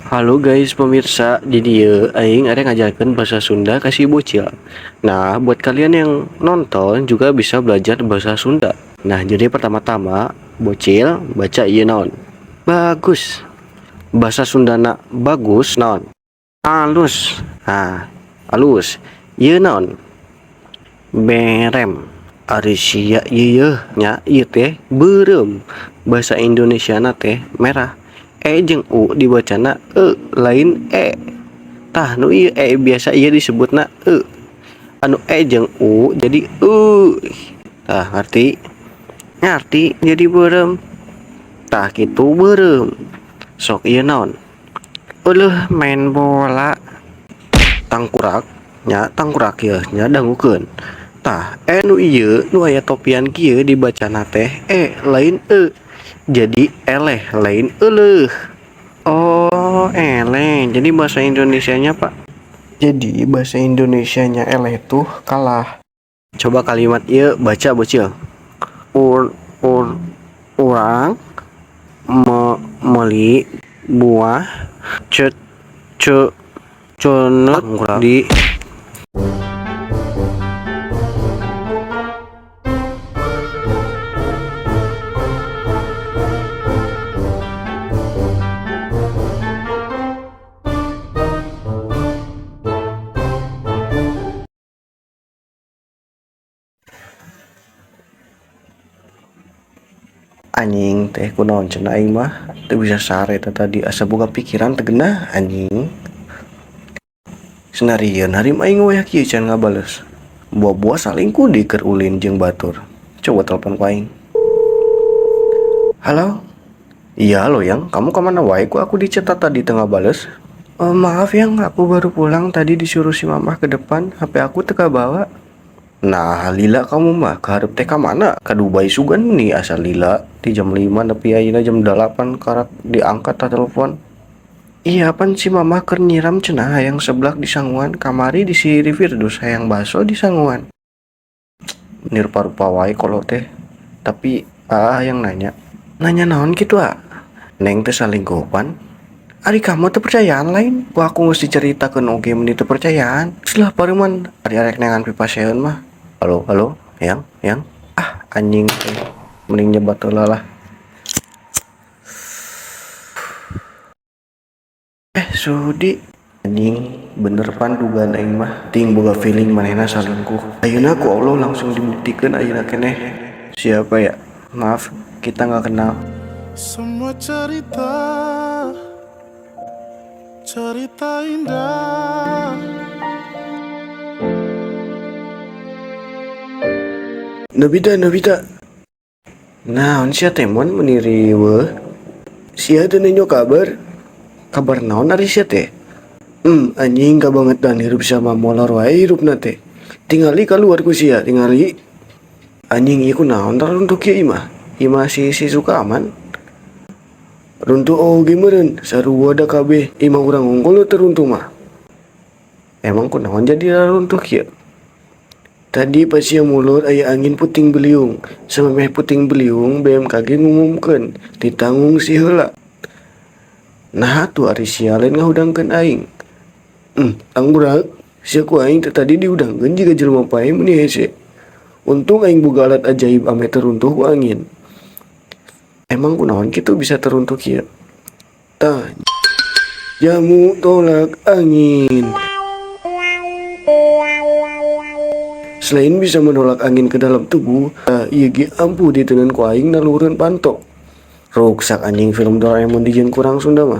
Halo guys pemirsa, di dieu aing arek ngajarkeun bahasa Sunda ka si bocil. Nah, buat kalian yang nonton juga bisa belajar bahasa Sunda. Nah, jadi pertama-tama bocil baca ieu naon? Bagus. Bahasa Sundana bagus naon? Alus. Nah, alus. Ieu naon? Berem. Ari sia ieu nya ieu teh beureum. Bahasa Indonesiana teh merah. E jeung U dibacana e lain e. Tah nu ieu e biasa ieu disebutna e. Anu e jeung U jadi u. Tah ngarti? Ngarti jadi beureum. Tah kitu beureum. Sok ieu naon? Euleuh main bola. Tangkurak nya tangkurak yeuh nya dangukeun. Tah e nu ieu nu aya topian kieu dibacana teh e lain e. Jadi eleh lain euleuh. Oh, eleh. Jadi bahasa Indonesianya, Pak. Jadi bahasa Indonesianya eleh tuh kalah. Coba kalimat ieu baca bocil. Ur ur urang meuli buah ce ce cenut di anjing teh kunaon cenah aing mah teu bisa sare teh tadi asa boga pikiran teu genah anjing. Senarieun harim aing wayah kieu can ngabales. Buah-buah salingkuh deui keur ulin jeung batur. Coba telepon ku aing. Halo? Iya halo yang, kamu kemana wae ku aku dicetat tadi teu ngabales? Maaf yang, aku baru pulang tadi disuruh si mamah ke depan, HP aku teu kabawa. Nah, lila kamu mah kaharep teh ka mana? Ka Dubai sugan nih asa lila di jam 5 nepi ayeuna jam 8 karak diangkat tah telepon. Iya pan si mamah keur nyiram cenah hayang seblak di sanguan, kamari di si Firdus hayang baso di sanguan. Nir parupa wae kolot teh. Tapi yang nanya. Nanya naon kitu ah? Neng teh salingkuh pan. Ari kamu teu percayaan lain, ku aku geus diceritakeun oge meni teu percayaan. Setelah paruman ari arek neangan pipaseun mah. Halo, halo, yang, yang. Ah, anjing teh. Mending nyebat heula lah. Sudi anjing bener pan dugaan aing mah. Ting boga feeling manehna salingkuh. Ayeuna ku Allah langsung dibuktikeun ayeuna keneh. Siapa ya? Maaf, kita nggak kenal. Semua cerita, cerita indah. Nobita, Nobita. Naon sia teh mon meuni riweuh? Sia teu nenjo kabar? Kabar naon ari sia teh? Anjing kabangetan hirup sama molor wae hirupna teh. Tingali kaluar ku sia, tingali. Anjing ieu kunaon taruntuh kieu imah? Imah si suka aman. Runtuh oge meureun, sarua da kabeh. Imah urang hungkul teu runtuh mah. Emang kunaon jadi raruntuh kieu? Tadi pas sia mulur aya angin puting beliung. Samemeh puting beliung BMKG ngumumkeun ditanggung si heula. Nah atuh ari sia lain ngahudangkeun aing. Tanggurak sia ku aing teh tadi dihudangkeun jiga jelema pae meuni hese. Untung aing boga alat ajaib ame teruntuh ku angin. Emang kunaon kitu bisa teruntuh kieu? Tah, jamu tolak angin. Selain bisa menolak angin ke dalam tubuh, ieu ge ampuh diteundeun ku aing naluhureun panto. Ruksak anjing film Doraemon dijieun kurang Sunda mah.